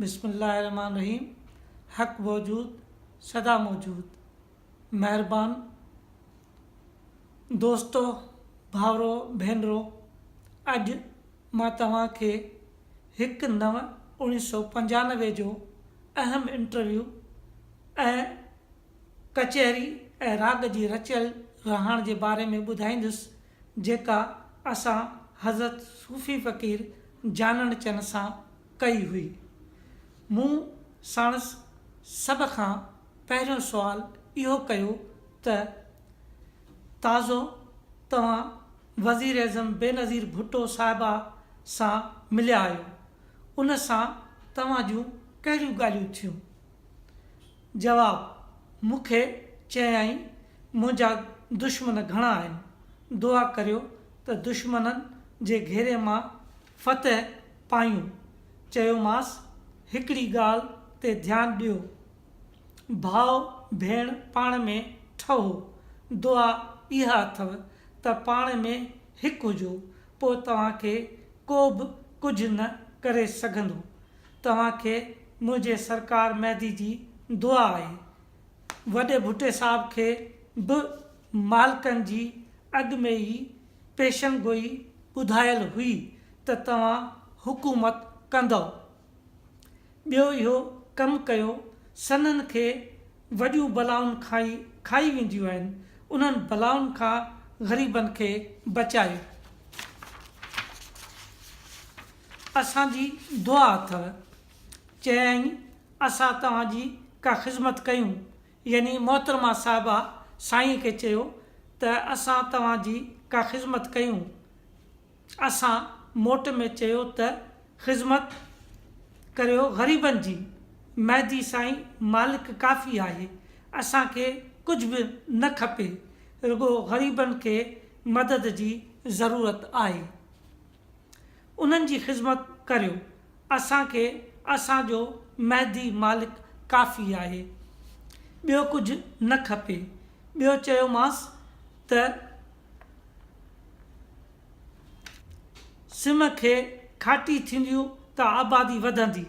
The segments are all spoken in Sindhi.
بسم الله الرحمٰن الرحيم حق موجود سدا موجود مهربان دوستو ڀائرو ڀينرو اڄ مان توهان کي هڪ نو اوڻيھ سو پنجانوي جو اهم انٽرويو ۽ ڪچهري ۽ راڳ جي رچيل رهاڻ جي باري ۾ ٻڌائيندس جيڪا اسان حضرت صوفي فقير جانڻ چن سان ڪئي هئي. مون ساڻس سڀ کان پهريون سوال اهو ڪيو ته تازو توهان وزيراعظم بينظير ڀٽو صاحبه سان مليا آهيو، ان سان توهان جون ڪهڙيون ڳالهيون ٿيون؟ جواب، مون کي چيائين، منهنجا دشمن گهڻا آهن، دعا ڪريو ته دشمنن جي گهيري مان فتح پايون. چيومانس، هڪڙي ڳالهه تي ڌيان ڏيو، ڀاء ڀيڻ پاڻ ۾ ٺهو، دعا اها اٿو ته پاڻ ۾ هڪ هجو، پوء توهان کي ڪو به ڪجهه نه ڪري سگهندو. توهان کي منهنجي سرڪار مهدي جي دعا آهي. وڏي ڀٽي صاحب کي به مالڪن جي اڳ ۾ ئي پيشن گوئي ٻڌايل هئي ته توهان حڪومت ڪندؤ. ٻيو اهو ڪم ڪيو، سنن کي وڏيون بلائون کائي کائي وينديون آهن، انهن بلائن کان غريبن کي بچايو. اسان جي دعا اٿو. چيائين، اسان توهان جي ڪا خذمت ڪيون؟ يعني محترمه صاحبه سائينء کي چيو ته اسان توهان جي ڪا خذمت ڪيون؟ اسان موٽ ۾ چيو ته خذمت ڪريو غريبن جي، مهدي سائين مالڪ ڪافي آهي، اسان کي ڪجهه به نه کپي، رڳو غريبن کي مدد جي ضرورت آهي. انهن جي خذمت ڪريو، اسان کي اسان جو مهدي مالڪ ڪافي آهي، ٻيو ڪجهه نه کپي. ٻيو چيومانس ته سم کي کاٽي ٿينديون ته آبادي وڌندي،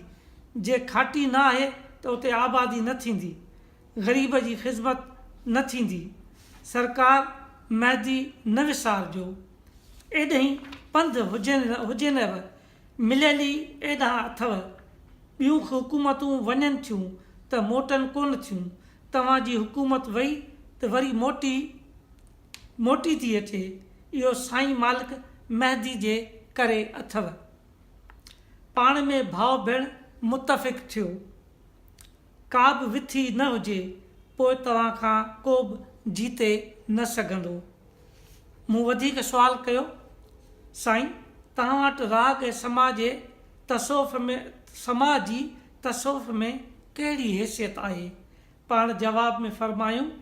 جي کاٽي نه آهي ته اتي آبادي نه ٿيندي، غريب جي خذمت نه ٿيندي. سرڪار مهدي نه وسارجو. ايڏهين پنڌ هجينئو، مليل ئي ايڏانهن اٿئو. ٻيون حڪومتون وڃن ٿيون ته موٽن ڪونه ٿيون. توهان جي حڪومت وئي ته وري موٽي موٽي ٿي اچي. اهو سائين مالڪ مهدي جي ڪري اٿئو. پاڻ ۾ ڀاء ڀيڻ متفق ٿيو. ڪا به وٿي نه هجي، پوء توهان کان ڪو به جيتي نه سگهندو. مون وڌيڪ سوال ڪيو، سائين، توهان وٽ راڳ ۽ سماع جي تصوف ۾ سماع جي تصوف ۾ ڪهڙي حيثيت آهي؟ پاڻ جواب ۾ فرمايائون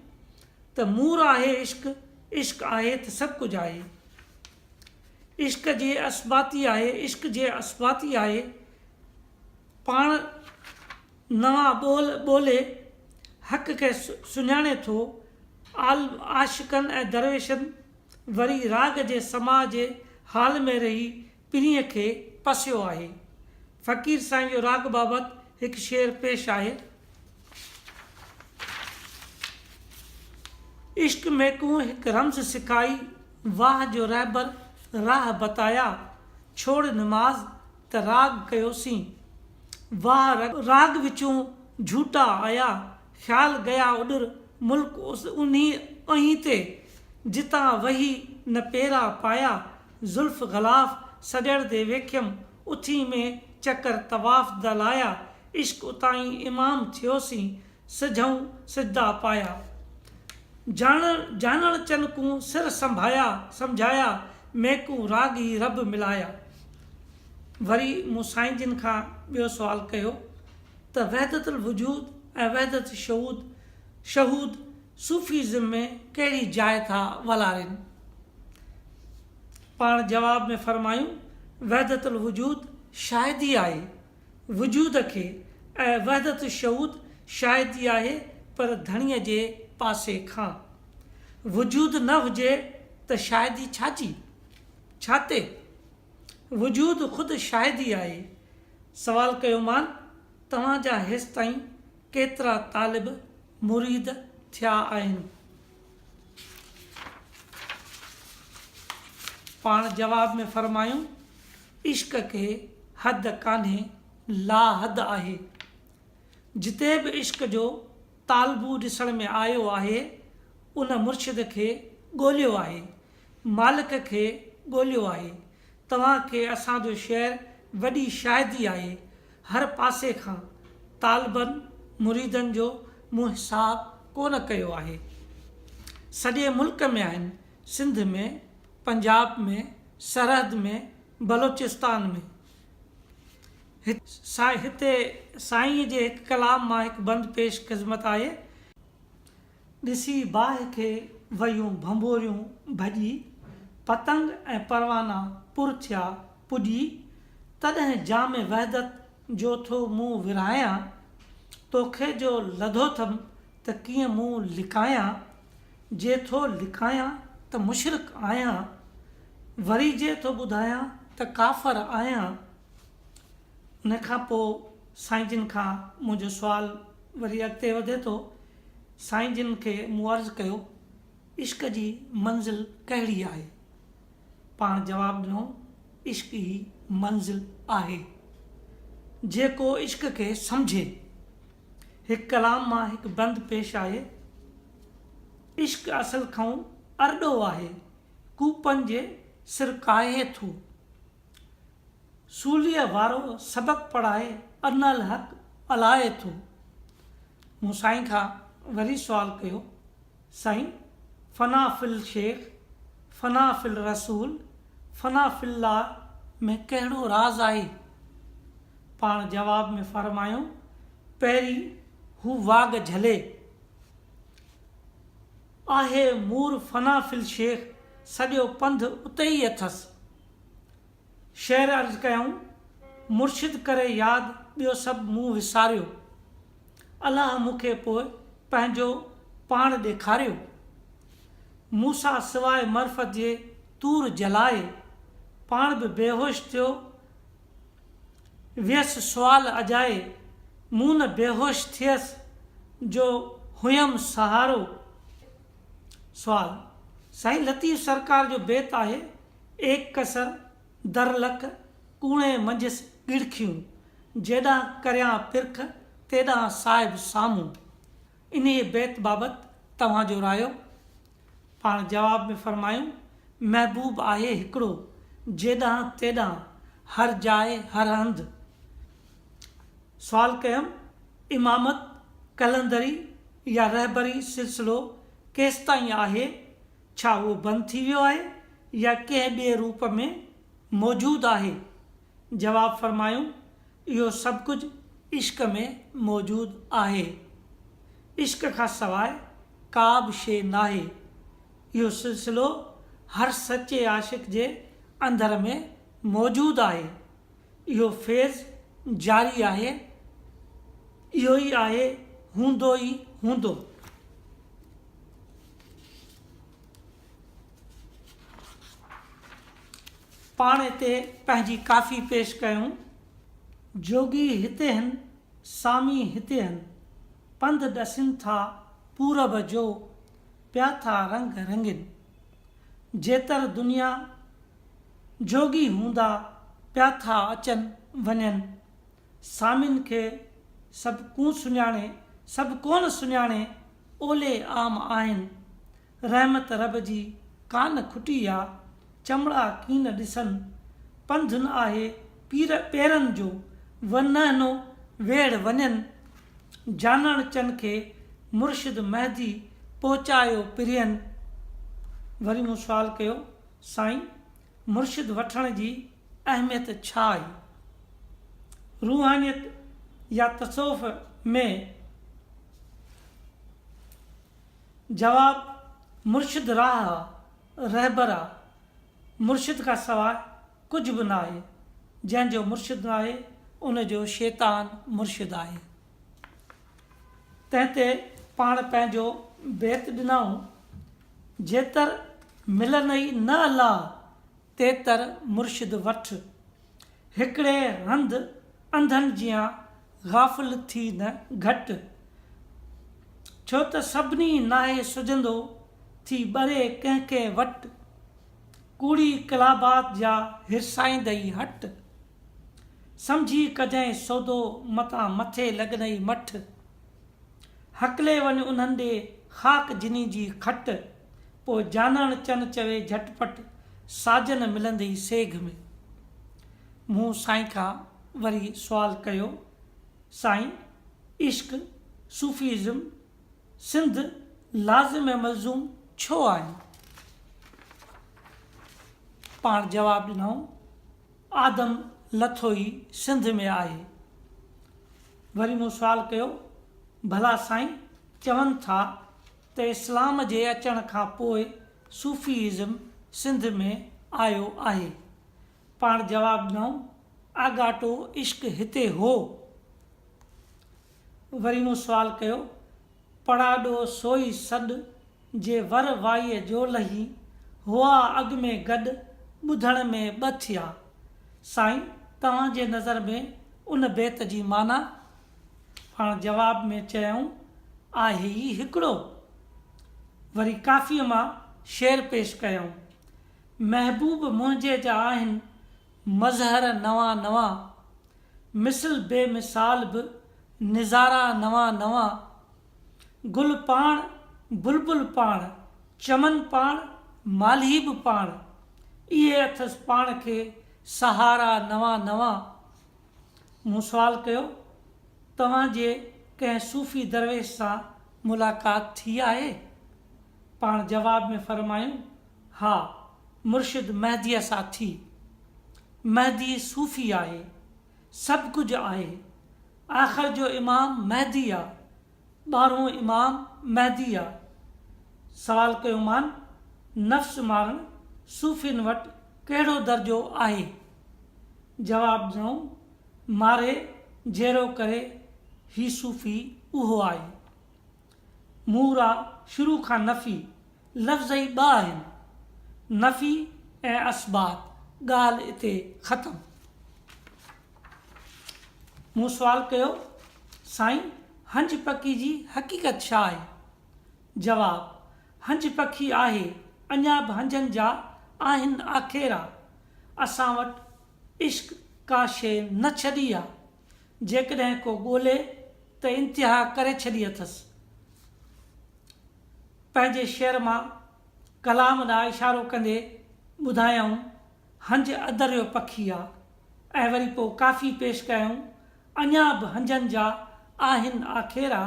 ته مور آهي عشق، عشق آهي ته سڀ ڪجهه آهي. عشق جي اثباتي آهي، عشق جي اثباتي آهي. پاڻ نوان ٻول ٻولي حق کي سڃاڻي ٿو. عاشقن ۽ درويشن وري راڳ جي سماع جي حال ۾ رهي پرينء کي پسيو آهي. فقير سائين جو راڳ بابت هڪ شعر پيش آهي. عشق ميڪون هڪ رمز سکائي، واهه جو رهبر راهه بتايا، ڇوڙ نماز ته راڳ ڪيوسين. واهه راڳ وچون جهوٽا آيا، خيال گيا اڏر ملڪ انهي اهين تي، جتان وهي نه پيرا پايا، زلف غلاف سڄڻ the ويکيم، اٿي ۾ چڪر طواف دا لايا، عشق اتائين امام ٿيوسين، سجهئون سجدا پايا. جانڻ جانڻ چن ڪون سر سنڀايا، سمجهايا، ميڪون راڳ ئي رب ملايا. وري مون سائين جن کان ٻيو سوال ڪيو ته وحدت الوجود ۽ وحدت الشهود شهود صوفيزم ۾ ڪهڙي جاء ٿا والارين؟ پاڻ جواب ۾ فرمايون، وحدت الوجود شاهدي آهي وجود کي ۽ وحدت الشهود شاهدي آهي پر ڌڻيء جي پاسي کان. وجود نه هجي ته شاهدي ڇا جي؟ ڇا تي؟ وجود خود شاهدي آهي. سوال ڪيومان توهان جا هيستائين ڪيترا طالب مريد ٿيا آهن؟ پاڻ جواب ۾ فرمايون، عشق کي حد ڪانهي، لا حد آهي. جتي به عشق جو طالبو ڏسڻ ۾ آيو آهي، ان مرشد کي ڳوليو آهي، مالڪ کي ڳوليو آهي. توهان کي اسان جو شعر وڏي شاهدي آهي. هر پاسي کان طالبن مريدن جو مون حساب ڪونه ڪيو آهي. سڄي ملڪ ۾ آهن، سنڌ ۾، پنجاب ۾، سرحد ۾، بلوچستان ۾. هتي سائينء جي هڪ ڪلام مان هڪ بند پيش خذمت آهي. ڏسي باهه کي ويون ڀنڀوريون ڀڄي، پتنگ ۽ پروانا پر ٿيا پڄي، تڏهن جام وحدت جو ٿو مون ورهايان، توکي جو لڌو ٿم ته ڪيئن مون لڪايان، جي ٿو لڪايان ته مشرڪ آهيان، وري جي ٿو ٻڌايان ته ڪافر آهيان. ان کان پوء سائين جن کان منهنجو سوال وري اڳتي وڌي ٿو. سائين جن کي مون عرض ڪيو، عشق جي منزل ڪهڙي آهي؟ پاڻ جواب ڏنو، عشق ئي منزل آهي. جيڪو عشق کي سمجهي. هڪ ڪلام مان هڪ بند پيش آهي. عشق اصل کئون ارڏو آهي، ڪوپن جي سر ڪاهي ٿو. سوليء وارو سبق پڙهائي انا الحق الائي ٿو. مون سائين کان وري سوال ڪيو، سائين فنا في الشيخ، فنا في الرسول، فنا في الله ۾ ڪهڙو راز آهي؟ پاڻ جواب ۾ فرمايو، پهرين هو واڳ جهلي. آهي مور فنا في الشيخ، سڄو پنڌ اتي ئي اٿس. شعر عرض ڪيائون، مرشد ڪري ياد ٻيو سڀ مون وساريو. الله مون کي پوء پنهنجو پاڻ ڏيکاريو. موسيٰ سواء معرفت جي طور جلائي، پاڻ به بيهوش ٿيو ويس سوال اجائي، مون نه بيهوش ٿيس جو هيم سهارو. سوال، سائين لطيف سرڪار جو بيت آهي، ايڪ ڪسر در لک، ڪوڻي منجهس ڳڙکيون، جيڏانهن ڪريان پرک، تيڏانهن صاحب سامهون. انهيء بيت بابت توهان جو رايو؟ پاڻ جواب ۾ فرمايون، محبوب آهي هڪڙو، جيڏانهن تيڏانهن، هر جاء هر هنڌ. سوال ڪيم، امامت، قلندري يا رهبري سلسلو ڪيستائين آهي؟ ڇا اهو بند ٿي ويو آهي يا ڪنهن ٻئي روپ ۾ موجود آهي؟ جواب فرمايون، اهو سڀ ڪجهه عشق ۾ موجود آهي. عشق کان سواء ڪا به شيء ناهي. اهو سلسلو هر سچي عاشق جي اندر ۾ موجود آهي. اهو فيض جاري آهي، اهو ئي آهي، هوندو ئي هوندو. پاڻ هتي پنهنجي ڪافي پيش ڪيون. جوڳي هتي هن، سامي هتي هن. پنڌ ڏسين ٿا پورب جو، پيا ٿا رنگ رڱين. جيتر دنيا جوڳي هوندا پيا ٿا اچن وڃن. سامين کي سڀ ڪون سڃاڻي سڀ ڪونه سڃاڻي اولي عام آهن. رحمت رب جي ڪانه کٽي آ چمڙا ڪين ڏسن. پنڌ نه آهي پير پيرن جو ونهنو ويڙهه وڃن. جانڻ چن کي مرشد مهدي پهچايو پرين. وري مون سوال ڪيو. سائين مرشد وٺڻ جي اهميت ڇا آهي؟ روحانيت يا تصوف ۾؟ جواب، مرشد راهه آ، رهبر آ، مرشد کان سواء ڪجهه به ناهي، جنهن جو مرشد ناهي ان جو شيطان مرشد آهي. تنهن تي پاڻ پنهنجو بيت ڏنائون، جيتر ملنئي نه الله، تيتر مرشد وٺ. هڪڙي هنڌ انڌن جيان غافل ٿي نه گهٽ. ڇو ته سڀني ناهي سجهندو، ٿي ٻري ڪنهن ڪنهن وٽ. ڪوڙي ڪلابات جا هرسائيندئي هٽ. سمجهي ڪجئين سودو متان مٿي لڳنئي مٺ. هڪلي وڃ انهن ڏي خاڪ جني جي کٽ. پوء جانڻ چن چوي جهٽ پٽ ساجن ملندئي سيگهه ۾. مون سائين کان وري سوال ڪيو، سائين عشق، صوفي ازم، سنڌ لازم ۽ ملزوم ڇو آهن؟ پاڻ جواب ڏنائون، آدم لٿو ئي سنڌ ۾ آهي. وري مون سوال ڪيو، ڀلا سائين چون ٿا ته اسلام جي اچڻ کان پوء صوفي ازم سنڌ ۾ آيو آهي. پاڻ جواب ڏنائون، آڳاٽو عشق هتي هو. وري مون سوال ڪيو، پڙاڏو سوئي سڏ، جي ور وائيء جو لهي، هئا اڳ ۾ گڏ، ٻڌڻ ۾ ٻه ٿيا. سائين توهان جي نظر ۾ ان بيت جي معنيٰ؟ پاڻ جواب ۾ چيائون، آهي ئي هڪڙو. وري ڪافيء مان شعر پيش ڪيائون. محبوب منهنجي جا آهن مظهر نوان نوان، مثل بي مثال به نظارا نوان نوان، گل پاڻ بلبل پاڻ چمن پاڻ مالهي به پاڻ، اهي اٿس پاڻ کي سهارا نوان نوان. مون سوال ڪيو، توهان جي ڪنهن صوفي درويش سان ملاقات ٿي آهي؟ پاڻ جواب ۾ فرمايون، ها، مرشد مهديء سان ٿي. مهدي صوفي آهي. سڀ ڪجهه آهي. آخر جو امام مهدي آ. ٻارهون امام مهدي آ. سوال ڪيومان، نفس مارڻ صوفين وٽ ڪهڙو درجو آهي؟ جواب ڏنائون، ماري جيئرو ڪري هي صوفي اهو آهي. مورا شروع کان نفي لفظ ئي ٻه آهن، نفي ۽ اثبات، ڳالهه اتي ختم. مون سوال ڪيو، سائين هنج پکي جي حقيقت ڇا آهي؟ جواب، هنج پکي آهي، اڃا به هنجن جا آهن آکيرا، اسان وٽ عشق ڪا شيء نه ڇڏي آ، جيڪڏهن ڪو ڳولي ته انتها ڪري ڇڏي اٿس. پنهنجي شعر مان ڪلام ڏانهن اشارو ڪندي ٻڌايائون، هنج ادريو پکي آ ۽ وري پوء ڪافي پيش ڪيائون، اڃا به هنجن جا آهن آکيرا،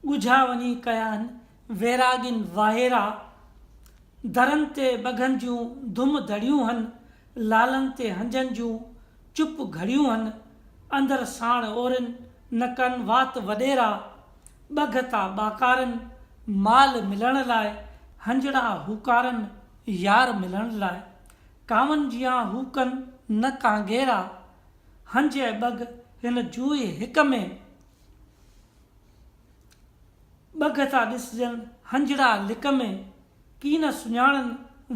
ڳجها وڃي ڪيائن ويراڳين واهيرا، درن تي ٻگهن جون ڌم ڌڙيون هن، لالن تي هنجن جون چپ گهڙيون هن، اندر ساڻ اورين نه ڪن وات وڏيرا، ٻگهه ٿا ٻاڪارن مال ملڻ لاء، هنجڙا هوڪارن يار ملڻ لاء، ڪانون جيان هو ڪن نه ڪانگيرا، هنج ۽ ٻگهه هن جوء هڪ ۾، ٻگهه ٿا ڏسجن هنجڙا لڪ ۾، ڪي نه سڃاڻن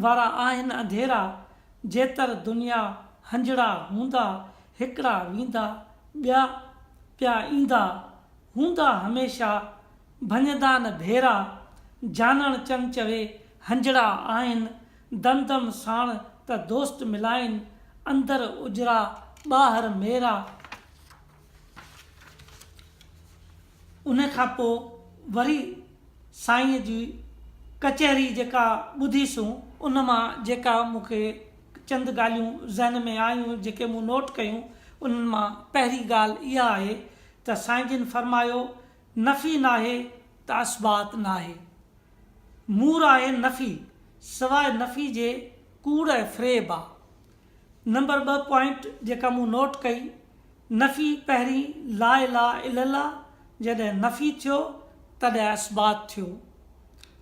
وارا آهن انڌيرا، جيتر دنيا هنجڙا هوندا، هڪڙا ويندا ٻيا پيا ايندا، هوندا هميشه ڀڃندا نه ڀيرا، جانڻ چن چوي هنجڙا آهن، دم دم ساڻ ته دوست ملائين، اندر اجرا ٻاهر ميرا. ان کان پوء وري سائينء جي ڪچهري جيڪا ٻڌي سون، ان مان جيڪا مون کي چند ڳالهيون ذهن ۾ آيون، جيڪي مون نوٽ ڪيون، انهن مان پهرين ڳالهه اها آهي ته سائين جن فرمايو، نفي ناهي ته اثبات ناهي. مور آهي نفي، سواء نفي جي ڪوڙ ۽ فريب آ. نمبر ٻه پوائنٽ جيڪا مون نوٽ ڪئي، نفي پهرين لا اله الا الله جڏهن نفي ٿيو تڏهن اثبات ٿيو.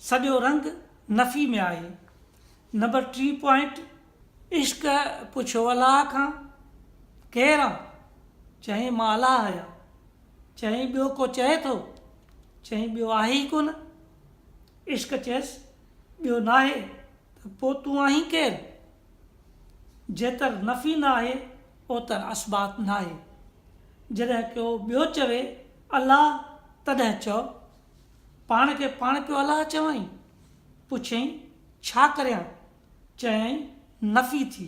سڄو رنگ نفي ۾ آهي. نمبر ٽين پوائنٽ، عشق پڇيو الله کان، ڪير آن؟ چيائين مان الله آهيان. چيائين ٻيو ڪو چئي ٿو؟ چيائين ٻيو آهي ئي ڪونه. عشق چيس ٻيو ناهي ته پوء تون آهين ڪير؟ جيتر نفي نه آهي اوتر اثبات ناهي. جڏهن ڪو ٻيو چوي الله تڏهن چئو. پاڻ کي پاڻ پيو الله چوائين؟ پڇيائين، ڇا ڪريان؟ چيائين، نفي ٿي.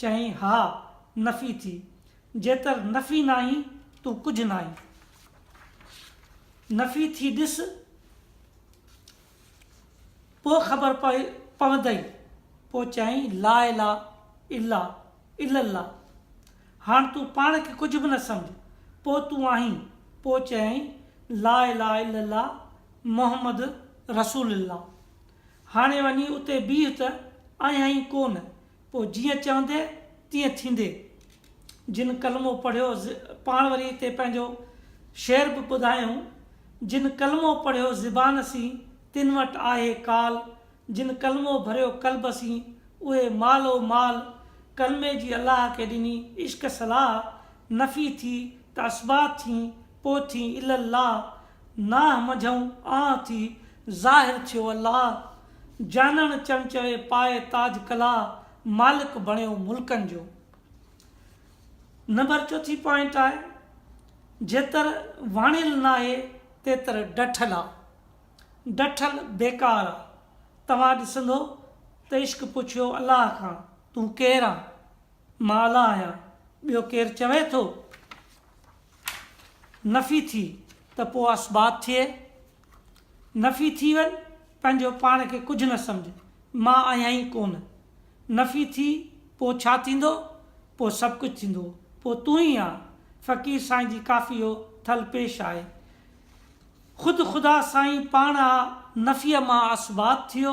چيائين، ها، نفي ٿي. جيتر نفي ناهين، تون ڪجهه ناهين. نفي ٿي ڏس، پوء خبر پوندئي. پوء چيائين، لا اله الا الا الله. هاڻ تون پاڻ کي ڪجهه به نه سمجهه، پوء تون آهين. پوء چيائين، لا اله الا الله محمد رسول الله. هاڻي وڃي اتي بيهه ته آهيان ئي ڪو نه، پوء جيئن چوندين تيئن ٿيندي. جن ڪلمو پڙهيو پاڻ وري هتي پنهنجو شعر به ٻڌايائون، جن ڪلمو پڙهيو زبان سين، تن وٽ آهي ڪال، جن ڪلمو ڀريو قلب سين، اهي مال و مال، ڪلمي جي الله کي ڏني عشق صلاح، نفي ٿي ته اثبات ٿين، پوء ٿين الا الله، ناهه منجهئون آنهه ٿي، ظاهر ٿيو الله، جانڻ چڻ چوي پائي تاج ڪلاه، مالڪ بڻيو ملڪن جو. نمبر چوٿين پوائنٽ آهي، جيتر واڻيل ناهي تيتر ڊٺل آ. ڊٺل بيڪار آ. توهان ڏسندو ته عشق پڇيو الله کان، تون ڪير آن؟ مان الله آهيان. ٻيو ڪير چوي ٿو؟ نفي ٿي ته پوء اثبات ٿئي. نفي ٿي وڃ، پنهنجو پاڻ کي ڪجهه نه سمجهه، مان آهيان ئي ڪونه. نفي ٿي، پوء ڇا ٿيندو؟ پوء سڀ ڪجهه ٿيندو. پوء تون ئي آن. فقير سائين جي ڪافي اهو ٿل پيش آهي. خود خدا سائين پاڻ آ نفيء مان اثبات ٿيو،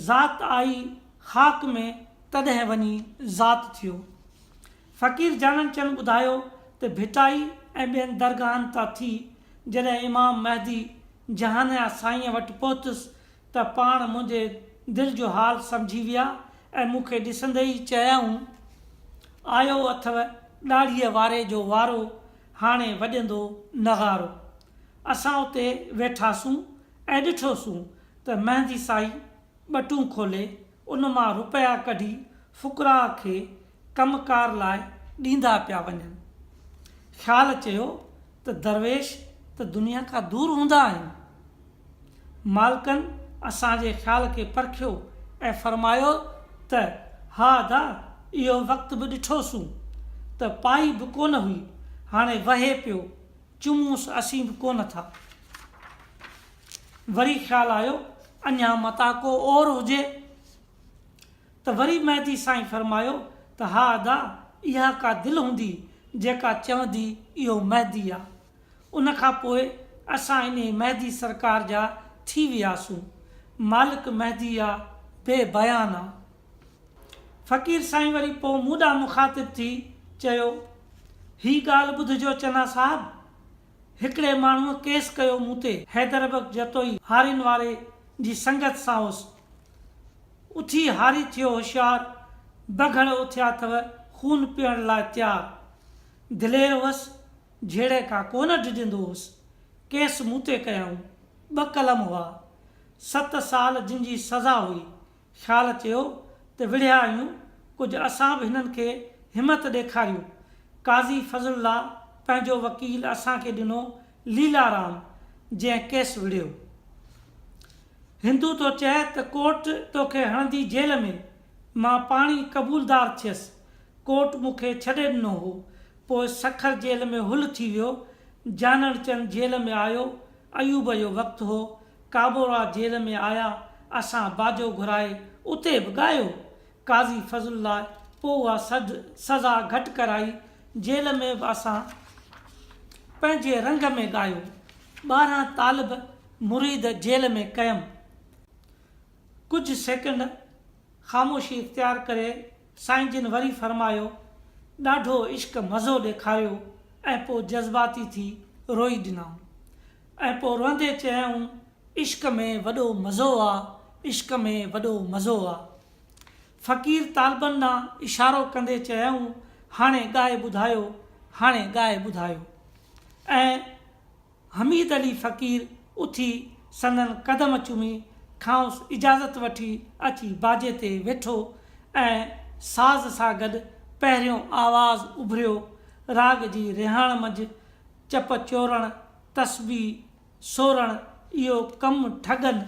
ذات آئي خاڪ ۾ تڏهن وڃي ذات ٿيو. فقير جانڻ چن ٻڌايو ته ڀٽائي ۽ ٻين درگاهن تان ٿي جڏهن امام مهدي جهانيان سائينء وٽ پهتس ته پاڻ منهنجي دل جو حال سمجهي ويا ۽ مون کي ڏسندي ئي چيائون، آيو اٿو ڏاڙهيء واري جو وارو، هاڻي وڄندو نغارو. اسان اتي ويٺاسون ۽ ڏٺوسون ته مهندي سائين ٻٽون کولي ان مان رپيا ڪڍي فقراء کي ڪم ڪار لاء ڏيندا پيا وڃن. خيال چيو ته درويش ته دنيا کان دور هوندا آهن. مالڪن اسان جي خيال کي پرکيو ۽ فرمايو ته ها ادا اهو وقت به ڏٺوسون ته پائي به ڪونه هئي، هاڻي وهي پيو، چمونس اسين به ڪونه ٿا. وري خيال آيو اڃا متان ڪو اور هجي ته وري مهدي سائين فرمايو ته ها ادا اها ڪا دل هوندي جيڪا چوندي اهو مهدي آ. ان کان پوء اسان انهي مهدي سرڪار جا ٿي وياسون. مالڪ مهدي آ بي بيان آ. فقير سائين وري پوء مون ڏانهن مخاطب ٿي چيو، هي ڳالهه ٻڌجو چنا صاحب! هڪڙي ماڻهوء ڪيس ڪيو مون تي. حيدر بخش جتوئي هارين واري جي سنگت سان هوس. اٿي هاري ٿيو هوشيار، بگهڙ اٿيا اٿو خون پيئڻ لاء تيار. دلير هئس، جهيڙي کان ڪو نه ڊڄندو هوس. ڪيس مون تي ڪيائون. ٻه قلم هئا. ست سال جن جي سزا هئي. خيال چيو ته وڙهيا آهيون، ڪجهه اسان به هنن کي همت ڏيکاريون. قاضي فضل الله پنهنجو وڪيل اسان کي ڏنو ليلا رام، جنهن ڪيس وڙهيو. هندو ٿو چئي ته ڪورٽ توکي هڻندي جيل ۾. مان پاڻ ئي قبولدار ٿيس. ڪورٽ مون کي ڇڏي ڏنو هو. پوء سکر جيل ۾ هل ٿي ويو. جانڻ چند جيل ۾ آيو. ايوب جو وقت هو. ڪابورا جيل ۾ آيا. اسان باجو گهرائي اتي به ڳايو. قاضي فضل الله پوء اها سزا گهٽ ڪرائي. جيل ۾ به اسان پنهنجي رنگ ۾ ڳايو. 12 طالب مريد جيل ۾ ڪيم. ڪجهه سيڪنڊ خاموشي اختيار ڪري سائين جن وري فرمايو، ڏاڍو عشق مزو ڏيکاريو ۽ پوء جذباتي ٿي روئي ڏنائون ۽ پوء روئندي چيائون، عشق ۾ وڏو مزو آ، عشق ۾ وڏو مزو آ. فقير طالبن ڏانهن اشارو ڪندي چيائون، هاڻي ڳائي ٻڌايو، هاڻي ڳائي ٻڌايو. ۽ حميد علي فقير اٿي سندن قدم چمي کانئس اجازت وٺي اچي باجي تي ويٺو ۽ ساز سان گڏ پهريون آواز اڀريو، راڳ جي رهاڻ منجهه چپ چورڻ، تسبيح سورڻ، اهو ڪم ٺڳن.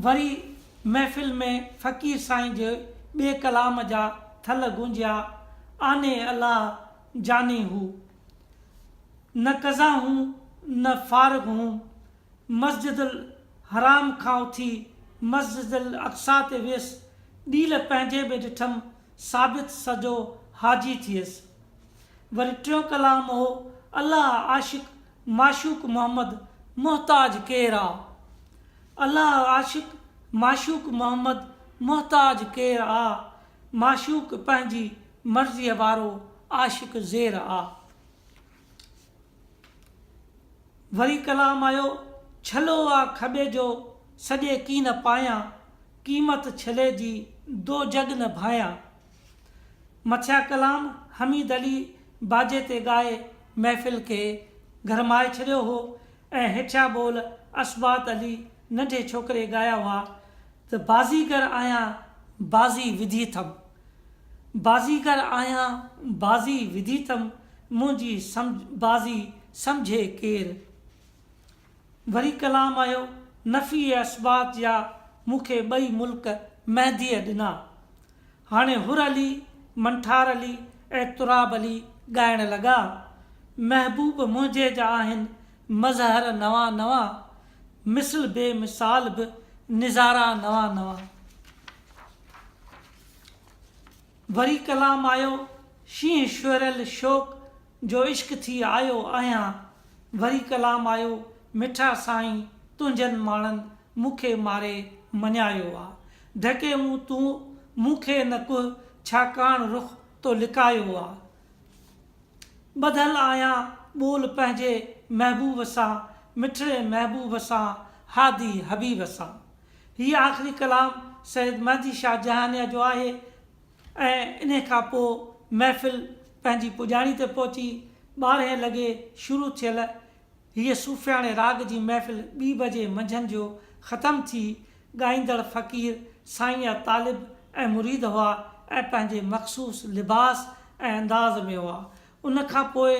وري محفل ۾ فقير سائين جي ٻئي ڪلام جا ٿل گونجيا، آني الله جاني هو. نه قضا هون نه فارغ هون، مسجد الحرام کان اٿي مسجد الاقصيٰ تي ويس، ڏيل پنهنجي ۾ ڏٺم، ثابت سڄو حاجي ٿيس. وري ٽيون ڪلام هو، الله عاشق معشوق محمد محتاج ڪير آ. الله عاشق معشوق محمد محتاج ڪير آ، معشوق پنهنجي مرضيء وارو عاشق زير آ. وري ڪلام آيو، ڇلو آ کٻي جو سڄي ڪين پايان، قيمت ڇلي جي دو جڳ نه ڀايان. مٿيان ڪلام حميد علي باجي تي ڳائي محفل کي گرمائي ڇڏيو هو ۽ هيٺيان ٻول اسباط علي ننڍي ڇوڪري ڳايا هئا ته بازيگر آهيان بازي وڌي ٿم بازيگر آهيان بازي وڌي ٿم منهنجي بازي سمجهي ڪير. وري ڪلام آيو نفي ۽ اثبات جا مون کي ٻئي ملڪ مهديء ڏنا. هاڻي حر علي، منٺار علي ۽ تراب علي ڳائڻ لڳا. محبوب منهنجي جا آهن مظهر نوان نوان، مثل بي مثال به نظارا نوان نوان. وري ڪلام آيو، شينهن شهريل شوق جو عشق ٿي آيو آهيان. وري ڪلام آيو، مٺا سائين تنهنجن ماڻن مون کي ماري مڃايو آ. ڍڪي مون تون مون کي نه ڪهه ڇاڪاڻ رخ تو لڪايو آ. ٻڌل آهيان ٻول پنهنجي محبوب سان، مٺڙي محبوب سان، هادي حبيب سان. هي آخري ڪلام سيد مهدي شاهه جهانيان جو آهي ۽ انهي کان پوء محفل پنهنجي پڄاڻي تي پهچي. ٻارهين لڳي شروع ٿيل هيء صوفياڻي راڳ جي محفل ٻي بجي منجهند جو ختم ٿي. ڳائيندڙ فقير سائين جا طالب ۽ مريد هئا ۽ پنهنجي مخصوص لباس ۽ انداز ۾ هئا. ان کان پوء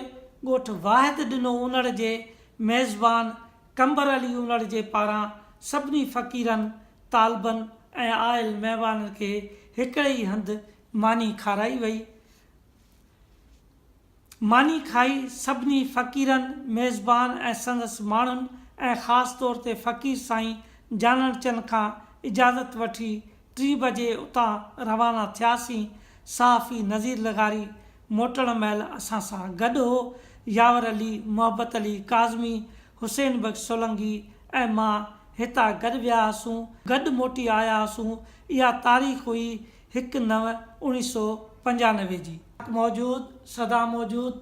ڳوٺ واحد ڏنو انڙ جي ميزبان قمبر علي انڙ جي پاران سڀني فقيرن، طالبن ۽ آيل مهمانن کي هڪڙي ئي هنڌ ماني کارائي وئي. ماني کائي سڀني فقيرن، ميزبان ۽ سندس ماڻهن ۽ خاص طور تي فقير سائين جانڻ چن کان اجازت وٺي ٽين بجي اتان روانا ٿياسين. صحافي نذير لغاري موٽڻ مهل اسان سان گڏ هو. ياور علي، محبت علي ڪاظمي، حسين بخش سولنگي ۽ مان هتان گڏ ويا هئاسون، گڏ موٽي آيا هئاسون. اها تاريخ هئي هڪ نو اوڻيھ سو پنجانوي جي. موجود سدا موجود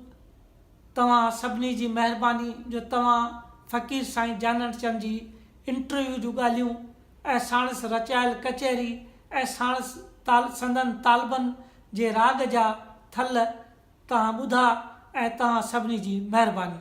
توهان سڀني جي مهرباني جو توهان فقير سائين جانڻ چند جي انٽرويو جون ڳالهيون ۽ ساڻس رچايل ڪچهري ۽ ساڻس سندن طالبن جي راڳ جا ٿل توهان ٻڌا ۽ توهان سڀني جي مهرباني.